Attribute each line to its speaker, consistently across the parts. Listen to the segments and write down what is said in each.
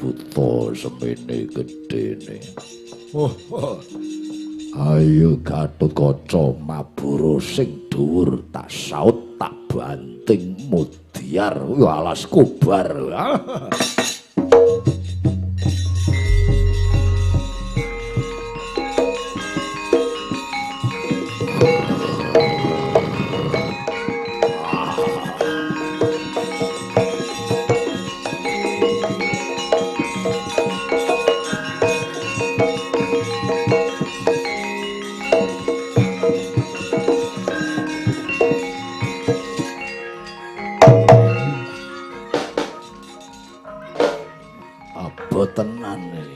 Speaker 1: Buta semene gedene. Oh, oh. Ayo Gatotkaca mabur sing dhuwur tak saut tak banting mudyar alas kobar. Tenan iki.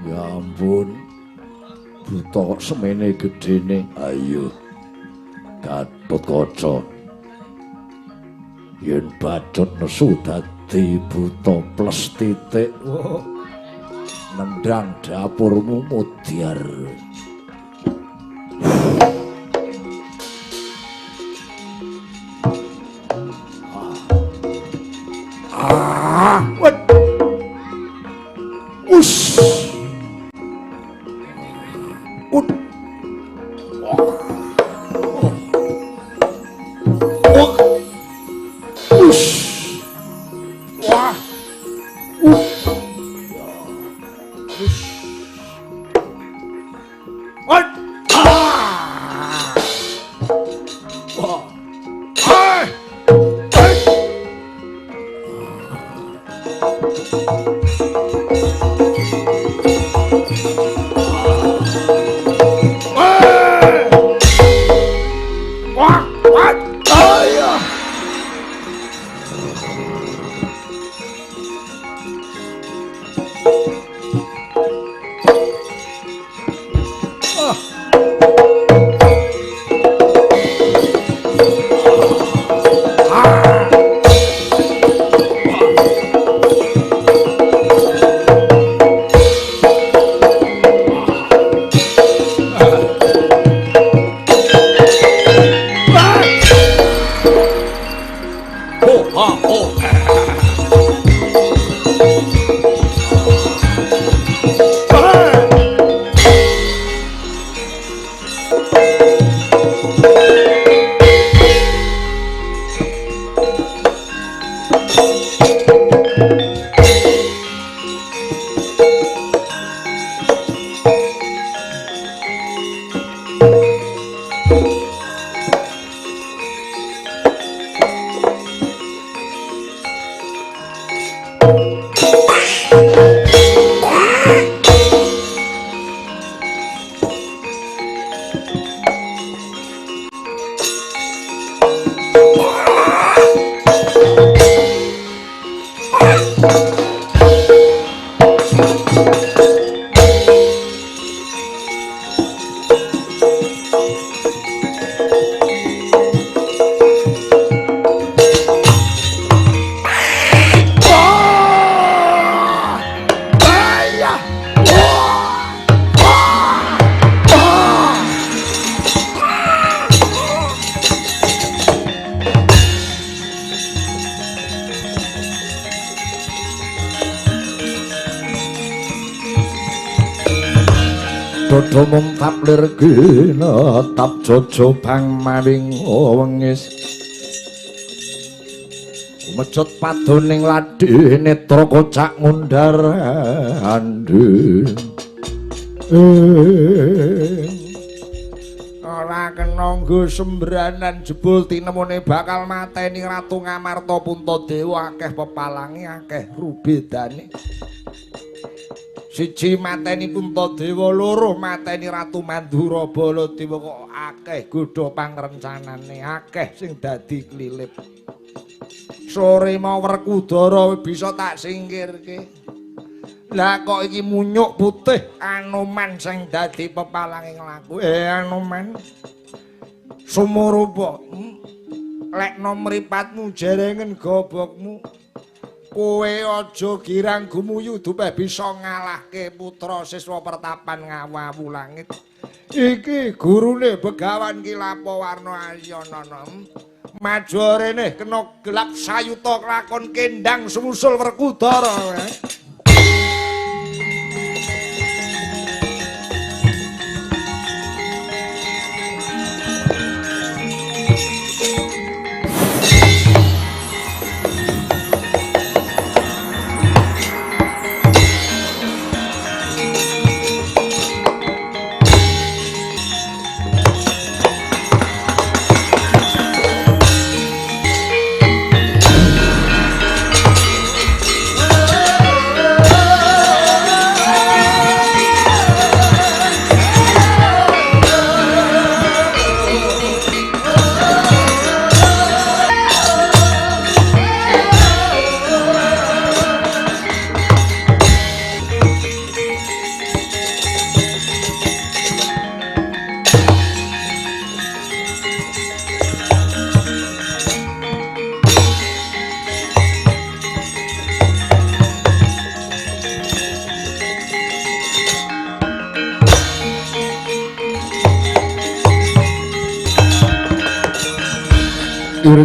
Speaker 1: Ya ampun, buta kok semene gedene. Ayo Gatotkaca, yen bacut nesu dadi buta plus titik. Nendang dapurmu mudyar. Ah, us. Ut. Oh. Us. Wah. Us. Wat. Ah. Wah. Hai. Hai. Dodo mung lir ginetap jojo bang maring wengis. Mecut padoning ladhi netra kocak ngundar andi. Ora kena nggo sembranan jebul tinemune bakal mateni Ratu Ngamarta Puntadewa akeh pepalange akeh rubedane. Siji mateni Puntadewa, loro mateni Ratu Mandura Baladewa kok akeh godha pangrencanane, akeh sing dadi klilip. Sore mau Werkudara bisa tak singkirke. Lah kok iki munyuk putih Anoman sing dadi pepalange nglaku. Anoman. Sumurupa. Lekno mripatmu jerengen gobokmu. Kowe aja girang gumuyu dupeh bisa ngalahke putra siswa pertapan ngawawu langit. Iki gurune Begawan Ki Lapawarna Ayanana. Maju rene kena gelap sayuta lakon kendang sumusul Werkudara.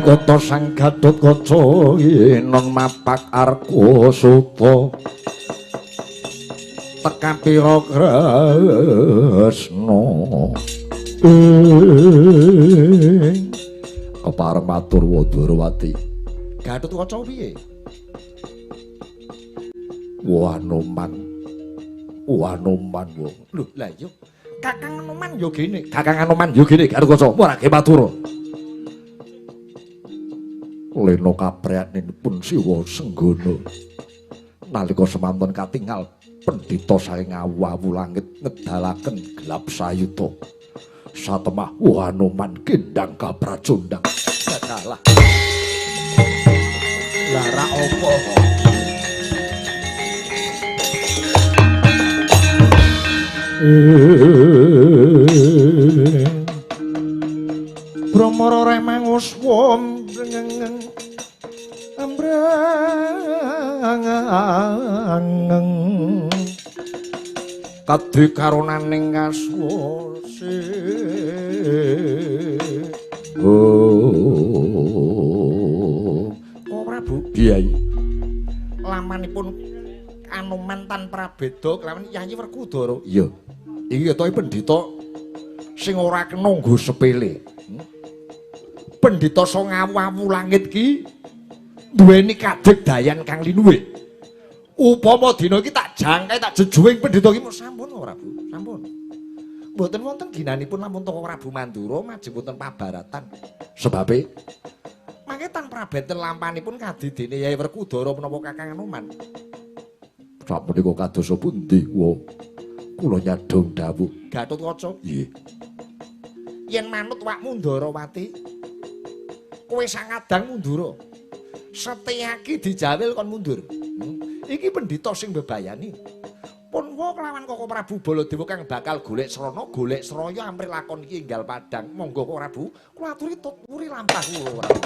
Speaker 1: Kota Sang Gatotkaca yenon mapak arka suta tekapira kresna kepareng matur Wandrawati. Gatotkaca piye? Wah Anoman, wah Anoman wong. Lho lah iya Kakang Anoman yo gene, Kakang Anoman yo gene Gatotkaca ora ge matur. Lena kapreyanipun Siwa Senggana nalika semanten katingal pendhita saking awu-awu langit ngedalaken gelap sayuta satemah Anoman kendang kapracundang. Dalah lara apa Brahmara remanguswa ambrangeng kadhe karunaning kaswase. Oh Prabu Kyai lamanipun Anoman tan prabeda kelawan Yayi Werkudara. Iya iki ketoke pendhita sing ora kena nggo sepele. Pendhita sanga awu-awu langit ki duweni kadegdayan kang linuwih. Upama dina iki tak jangkai tak jejuwing pendhita iki sampun ora Prabu, sampun. Mboten wonten ginanipun lamun tokoh Prabu Mandura majeng wonten pabaratan. Sebabe mangke tan prabenten lampanipun kadidene Yayi Werkudara menapa Kakang Anoman. Sapunika kados pundi? Wa kula nyadong dawuh. Gatotkaca. Nggih. Yen manut wakmu Ndarawati, kowe sangadang mundura. Setyaki dijawil kon mundur. Iki pendhita sing mbebayani. Pun wa kelawan Koko Prabu Baladewa kang bakal golek srana, golek sraya amrih lakon iki enggal padhang. Monggo Koko Prabu, kula aturi tuturi lampah kula Prabu.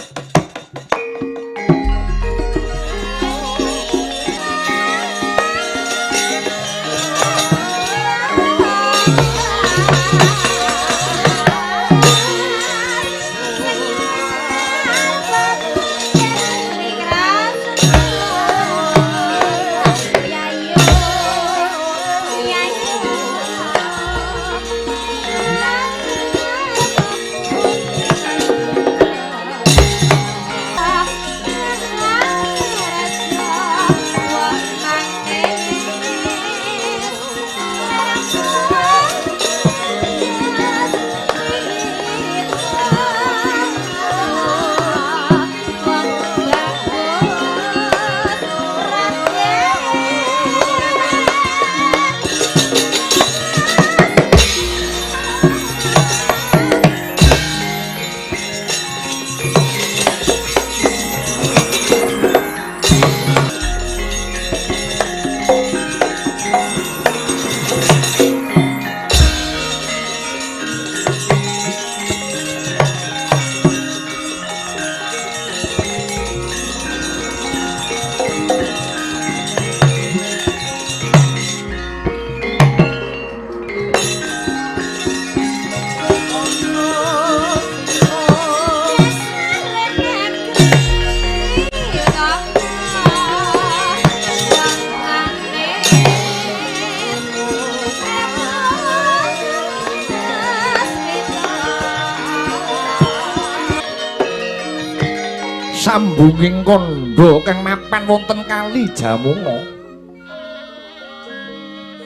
Speaker 1: Sambunging kandha kang mapan wonten Kali Jamuna.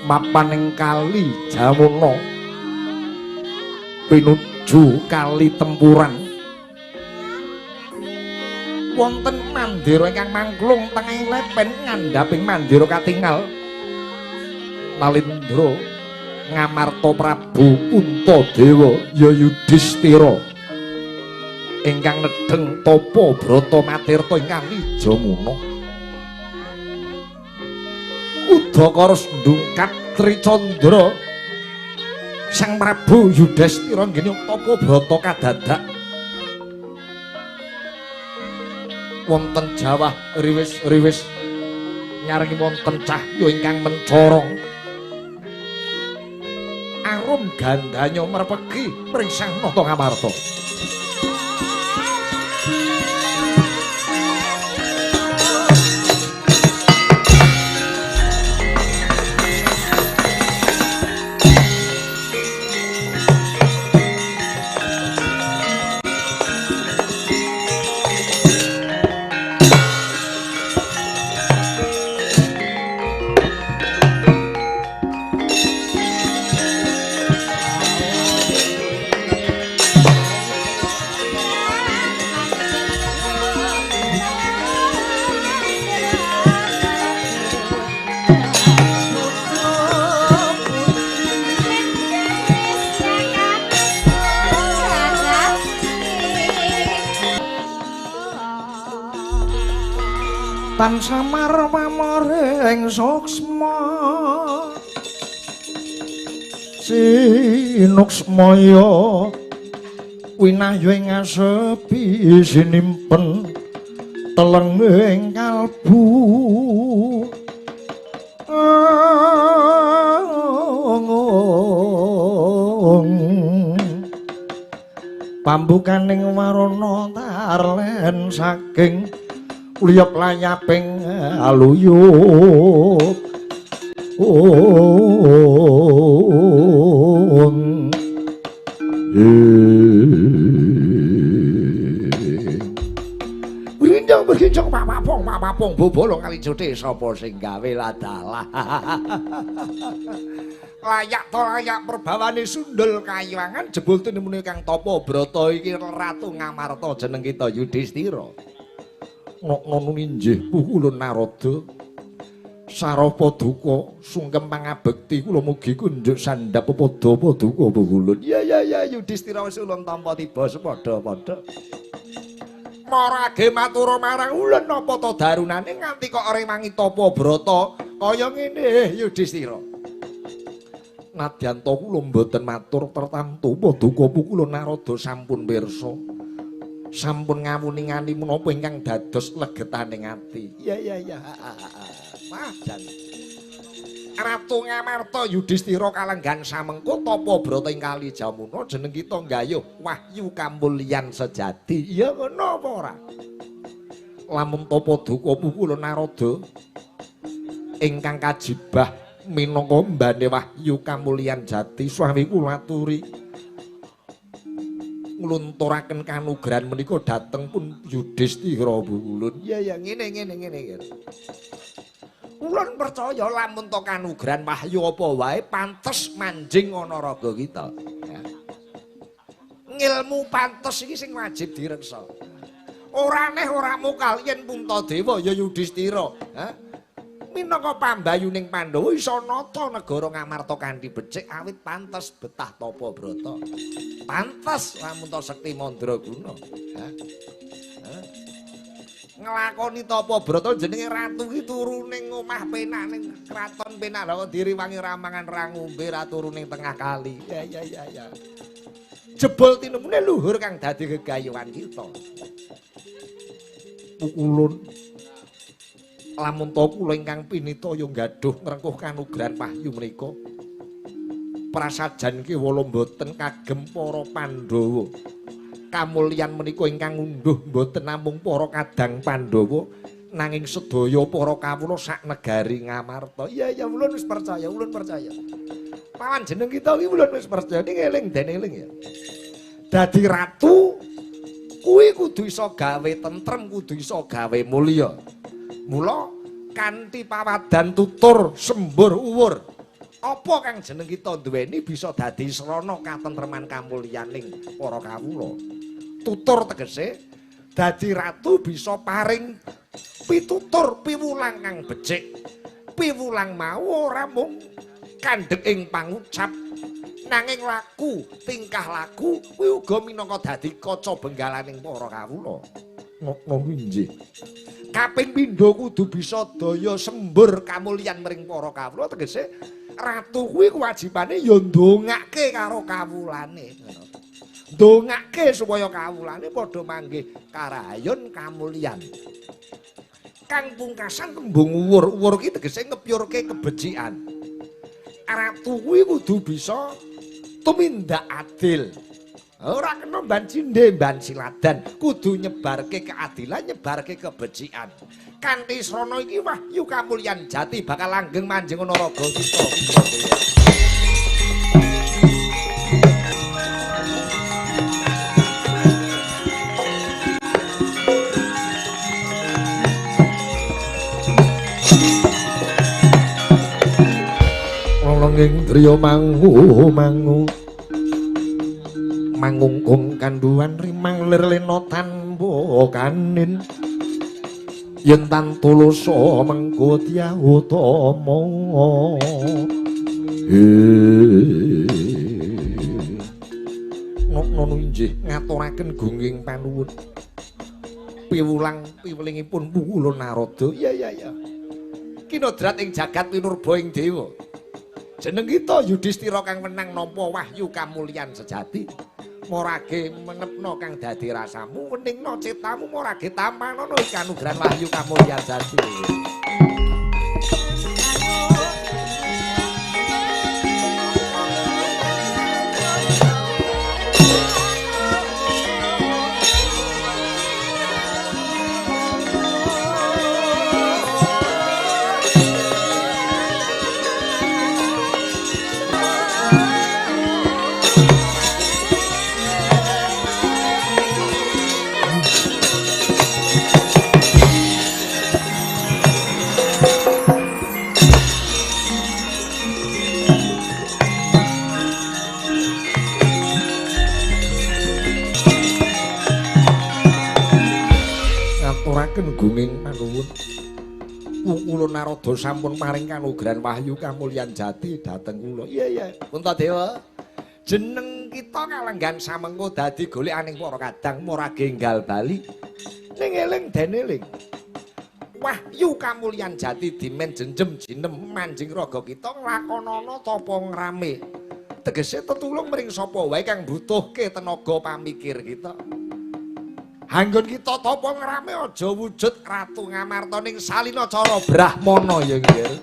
Speaker 1: Mapan ing Kali Jamuna pinuju Kali Tempuran. Wonten mandira ingkang mangklung tengahing lepen ngandhaping mandira katingal Nalindra Ngamarta Prabu Puntadewa ya Yudhistira ingkang nedheng tapa brata matirta ing Kali Jamuna. Udakara ndungkat Tricandra Sang Prabu Yudhistira nggene tapa brata kadadak wonten jawah riwis-riwis nyarengi wonten cahya ingkang mencorong. Arum gandanya merpegi mring Sang Nata Ngamarta. Tan samar pamoring suksma sinuksmaya winahyu ing asepi sinimpen teleng ing kalbu. Pambukaning warana tarlen saking liyep layaping aluyup. Brinjong brinjong papapong papapong bobolo kali jute sapa sing gawe ladalah. Layak to layak perbawane sundul kayuwangan jebul tinemune kang tapa brata iki Ratu Ngamarta jeneng kita Yudhistira. Nokno injih pukulun Narada sarapa duka sungkem pangabekti kula mugi kunjuk sandhap pepadha paduka pukulun. Ya ya ya Yudhistira wis ulun tampa tiba sepadha-padha. Marage matur marang ulun napa ta darunane nganti kok rewangi tapa brata kaya ngene Yudhistira. Nadyan ta kula mboten matur tertamtu paduka pukulun Narada sampun pirsa. Sampun ngawuningani menapa ingkang dados legetaning ati. Ya ya ya. Wah jan. Ratu Ngamarta Yudhistira kalenggan samengko tapa brata ing Kali Jamuna jeneng kita nggayuh wahyu kamulyan sejati. Ya ngono apa ora? Lamun tapa duka pukul Narada ingkang kajibah minangka mbane wahyu kamulyan jati swawi kula aturi nglunturaken kanugrahan menika dhateng pun Yudhistira ulun. Ya ya ngene ngene ngene. Ulun percaya lamun to kanugrahan wahyu apa wae pantes manjing ana raga kita. Ya. Ngilmu pantes iki sing wajib direksa. Ora aneh ora mokal yen Puntadewa ya Yudhistira, ha? Minangka pambayuning Pandhawa iso nata negara Ngamarta kanthi becik awit pantes betah tapa brata. Pantes lamun ta sekti mandraguna. Ha? Nglakoni tapa brata jenenge ratu ki turu ning omah penak ning kraton penak lha kok diriwangi ramangan ra ngombe ra turu ning tengah kali. Ya ya ya ya. Jebul tinemune luhur kang dadi gegayuhan kita. Pukulun lamun ta kula ingkang pinita ya gaduh ngrengkuh kanugrahan wahyu menika. Prasajan kewala mboten kagem para Pandhawa. Kamulyan menika ingkang ngunduh mboten namung para kadang Pandhawa nanging sedaya para kawula sak negari Ngamarta. Iya ya ulun wis percaya, ulun percaya. Pawan jeneng kita iki ulun wis percaya ning eling den eling ya. Dadi ratu Kuwi kudu iso gawe tentrem, kudu iso gawe mulya. Mula kanthi pawadan tutur sembur uwur, apa kang jeneng kita duweni bisa dadi srana katentreman kamulyaning para kawula. Tutur tegese dadi ratu bisa paring pitutur piwulang kang becik. Piwulang mau ora mung kandhek ing pangucap, nanging laku, tingkah laku kuwi uga minangka dadi kaca benggalaning para kawula. Ngono inggih. Kaping pindho kudu bisa daya sembur kamulyan mring para kawula, tegese ratu kuwi kewajibane ya ndongake karo kawulane. Ndongake supaya kawulane padha manggih karayun kamulyan. Kang pungkasan tembung uwur, uwur ki tegese ngepyurke kebecikan. Ratu kuwi kudu bisa tumindak adil. Ora kena mban cindhe, mban siladan, kudu nyebarke keadilan, nyebarke kebecikan. Kanthi srana iki wahyu kamulyan jati bakal langgeng manjing ana raga kita. Ing driya mangu mangu mangungkung kanduan rimang lir lena tanpa kanin yen tan tulusa mengko utama. Ngono inggih ngaturaken gunging panuwun piwulang piwelingipun Kula Narada. Iya iya iya. Kinodrat ing jagat pinurba ing dewa. Jeneng kita Yudhistira kang wenang nampa wahyu kamulyan sejati. Morage menepno kang dadi rasamu, weningno citamu, morage tampanana iki kanugrahan wahyu kamulyan jati. Ngaturaken gunging panuwun. Kula Narada sampun paring kanugrahan wahyu kamulyan jati dhateng kula. Iya iya, Puntadewa. Jeneng kita kalenggan samengko dadi golekaning para kadang murage enggal bali. Ning eling den eling. Wahyu kamulyan jati dimen jenjem jinem manjing raga kita nglakonana tapa ngrame. Tegese tetulung mring sapa wae kang butuhke tenaga pamikir kita. Anggon kita tapa ngrame aja wujud Ratu Ngamarta ning salina cara Brahmana ya nggih.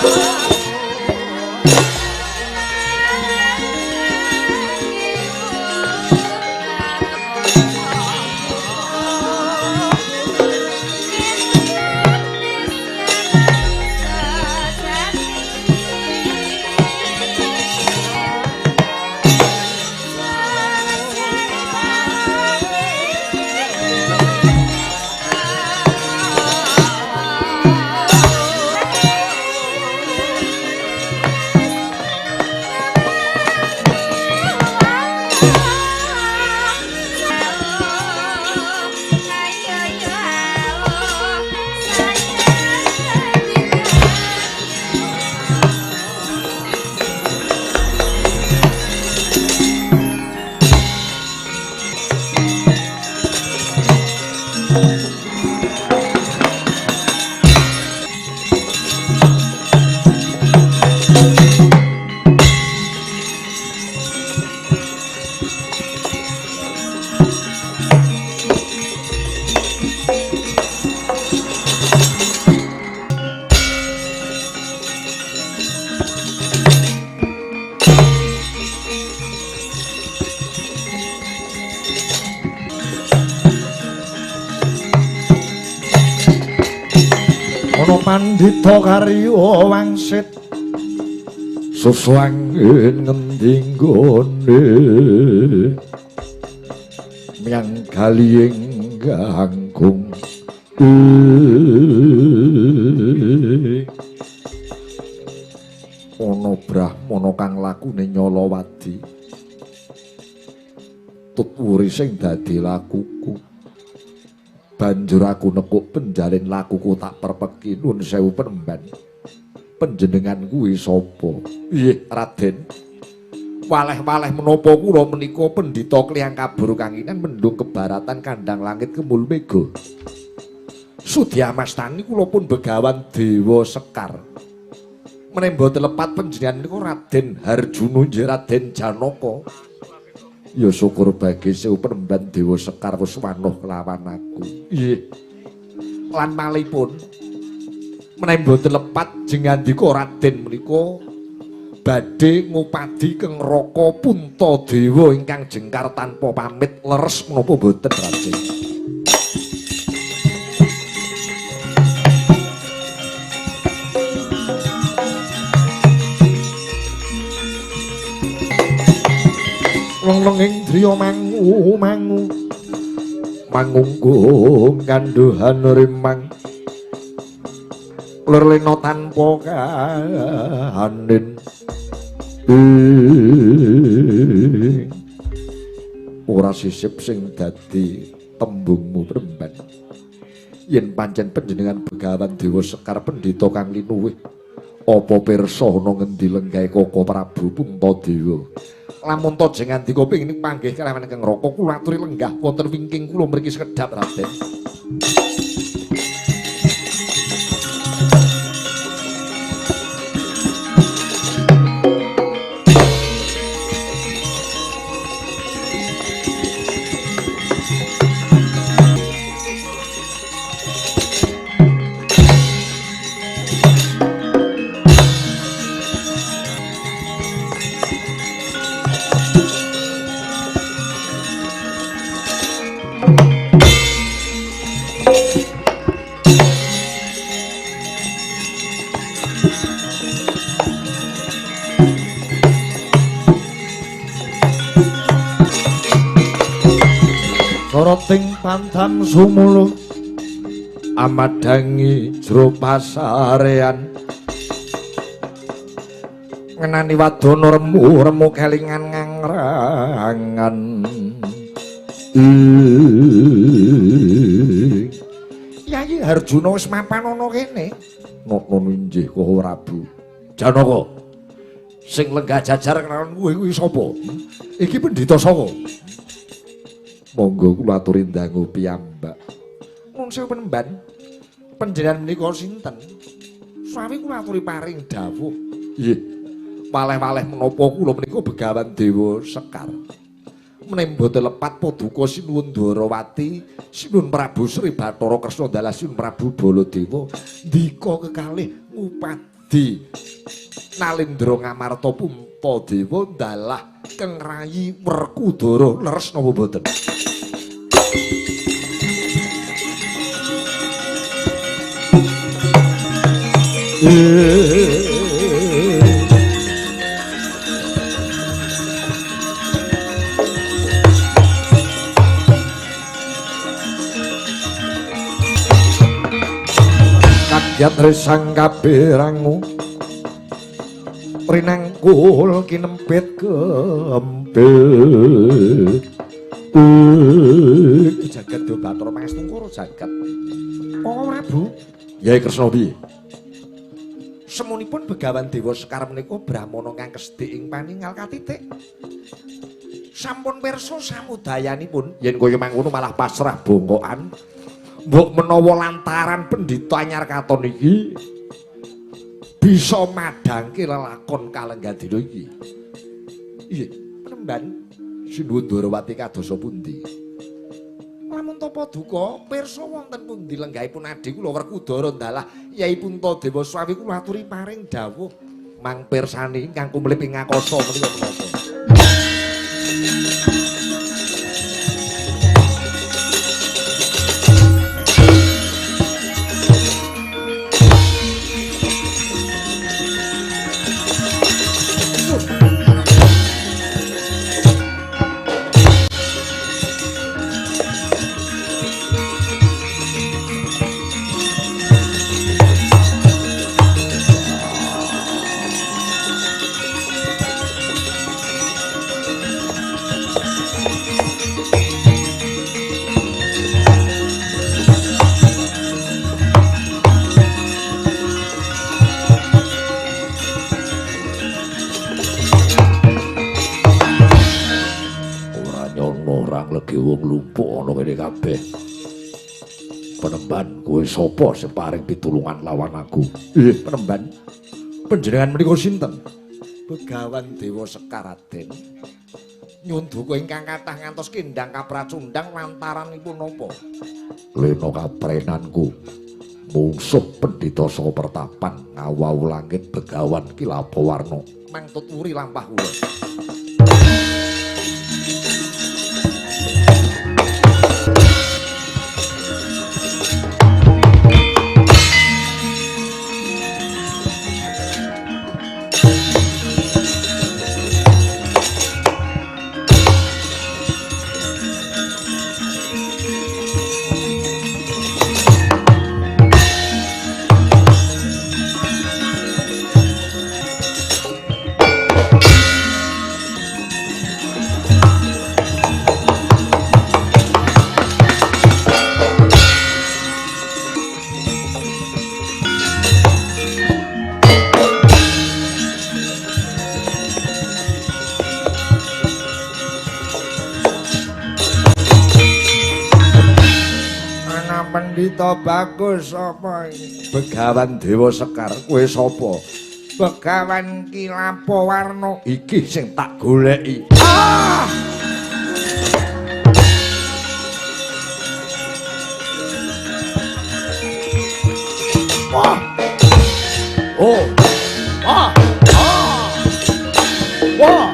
Speaker 2: Oh,
Speaker 1: Pandhita karya wangsit susu angin ngendi nggone myang kali ing gangkung ana brahmana kang lakune nyalawadi tut wuri sing dadi lakuku. Banjur aku nekuk penjalin lakuku tak perpeki. Nun sewu penemban, panjenengan kuwi sapa? Nggih Raden, waleh-waleh menapa kula menika pendhita Kliyang Kabur Kanginan mendung kebaratan kandhang langit kemul mega. Sudi amastani kula pun Begawan Dewa Sekar. Menawi mboten lepat panjenengan menika Raden Harjuna nggih Raden Janaka. Ya syukur bagi sewu penemban Dewa Sekar wis wanuh kelawan aku. Nggih. Lan malihipun menawi mboten lepat jengandika Raden menika badhe ngupadi keng Raka Puntadewa ingkang jengkar tanpa pamit leres menapa mboten Raden? Wong-wong ing driya mangu mangu mangunggung kandhuhan rimang lerlena tanpa kahanin. Ora sisip sing dadi tembungmu premban. Yen pancen panjenengan Begawan Dewa Sekar pendhita kang linuwih, apa pirsa ana ngendi lenggahe Koko Prabu Puntadewa? Lamun ta jengandika pengin panggih kelawan Kang Raka kula aturi lenggah wonten wingking kula mriki sekedhap Raden. Soroting pandan sumuluh amadangi jero pasarean ngenani wadana remu-remu kelingan ngangrangan. Yayi Harjuna wis mapan ana kene. Napa inggih Koko Prabu Janaka sing lenggah jajar kelawan kowe kuwi sapa? Iki pendhita saka? Monggo kula aturi ndangu piyambak. Nuwun sewu penemban, panjenengan menika sinten? Sawi kula aturi paring dawuh. Nggih. Waleh-waleh menapa kula menika Begawan Dewa Sekar. Menawi mboten lepat paduka Sinuwun Dwarawati, Sinuwun Prabu Sri Bathara Kresna dalah Sinuwun Prabu Baladewa ndika kekalih ngupadi Nalendra Ngamarta Puntadewa dalah Keng Rayi Werkudara. Leres napa mboten? Kagyat resang kaberangu rinangkul kinempit kempit. Jagat Dewa Bathara Mangestungkara jagat. Koko Prabu Yai Kresna piye? Semunipun Begawan Dewa Sekar menika brahmana kang kesdik ing paningal katitik. Sampun pirsa samudayanipun yen kaya mangkono malah pasrah bongkokan. Mbok menawa lantaran pendhita anyar katon iki bisa madhangke lelakon kalenggadina iki. Nggih, penemban Sinuwun Dwarawati kadosa pundi? Lamun tapa duka pirsa wonten pundi lenggahipun adhi kula Werkudara dalah Yai Puntadewa Swawi kula aturi paring dawuh mang pirsani ingkang kumlip ing akasa menika menapa.
Speaker 2: Legiwa nglumpuk ana kene kabeh. Penemban, kowe sapa sing paring pitulungan lawan aku? Penemban. Panjenengan menika sinten? Begawan Dewa Sekar Raden. Nyuwun duka ingkang kathah ngantos kendhang kapracundhang lantaranipun napa? Lena kaprenanku. Mungsuh pendhita saka pertapan ngawawu langit Begawan Kilapawarna. Mangtut wuri lampah kula. Pendhita bagus sapa iki? Begawan Dewa Sekar, kowe sapa? Begawan Kilapawarna. Iki sing tak goleki. Ah! Wah. Oh. Ah. Ah. Wah.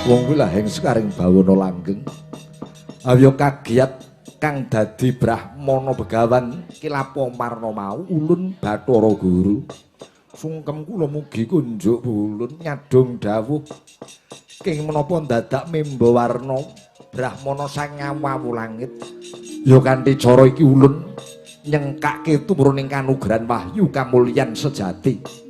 Speaker 2: Wong kuwi laheng sekaring bawana langgeng. Awya kagiat kang dadi brahmana Begawan Kilapawarna mau ulun Bathara Guru. Sungkem kula mugi kunjuk ulun nyadong dawuh king menapa dadak memba warna brahmana sang ngawawu langit. Ya kanthi cara iki ulun nyengkake tumruning kanugrahan wahyu kamulyan sejati.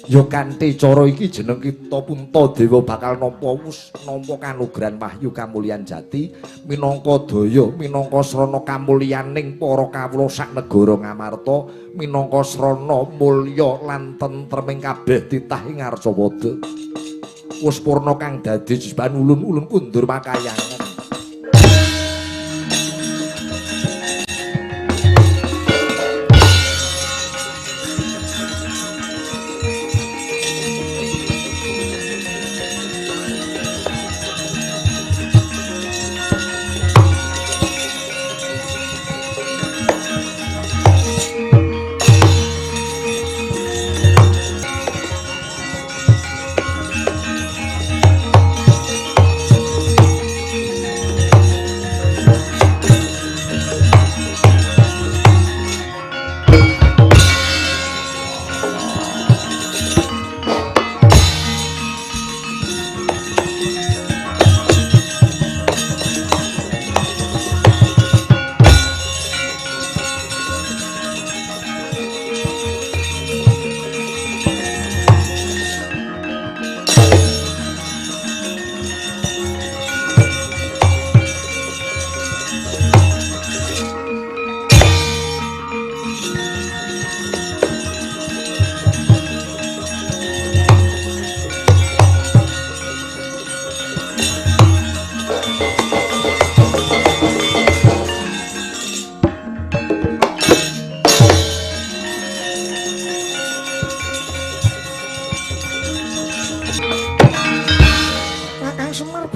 Speaker 2: Ya kanthi cara iki jeneng kita Puntadewa bakal nampa wus nampa kanugrahan wahyu kamulyan jati minangka daya minangka srana kamulyaning para kawula sak negara Ngamarta minangka srana mulya lan tentreming kabeh titah ing Ngarcapada. Wus purna kang dadi jejban ulun-ulun kundur makayangan.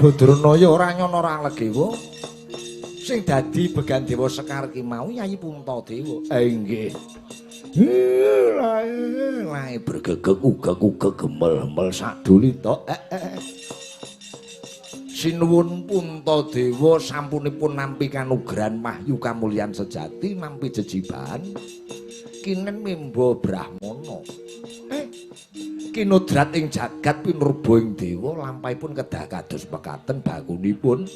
Speaker 2: Badranaya ora nyono ora legewa. Sing dadi Begawan Dewa Sekar ki mau Yayi Puntadewa. Nggih. Lae bergegeg ugeg-ugeg gemel-gemel sadulita. Sinuwun Puntadewa sampunipun nampi kanugrahan wahyu kamulyan sejati nampi jejibahan kinen memba brahmana. Kinodrat ing jagat pinurba ing dewa lampahipun kedah kados mekaten bakunipun.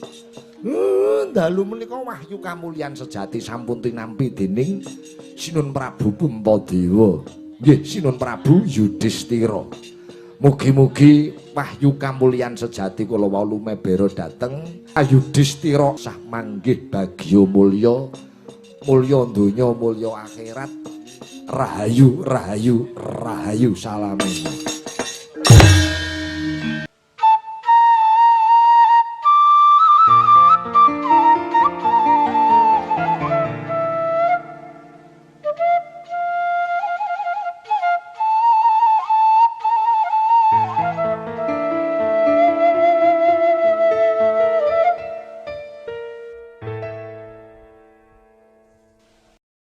Speaker 2: Dalu menika wahyu kamulyan sejati sampun tinampi dening Sinun Prabu Puntadewa. Nggih, Sinun Prabu Yudhistira. Mugi-mugi wahyu kamulyan sejati kula wau lumebera dhateng Yudhistira sah manggih bagya mulya, mulya donya mulya akhirat. Rahayu, rahayu, rahayu salame.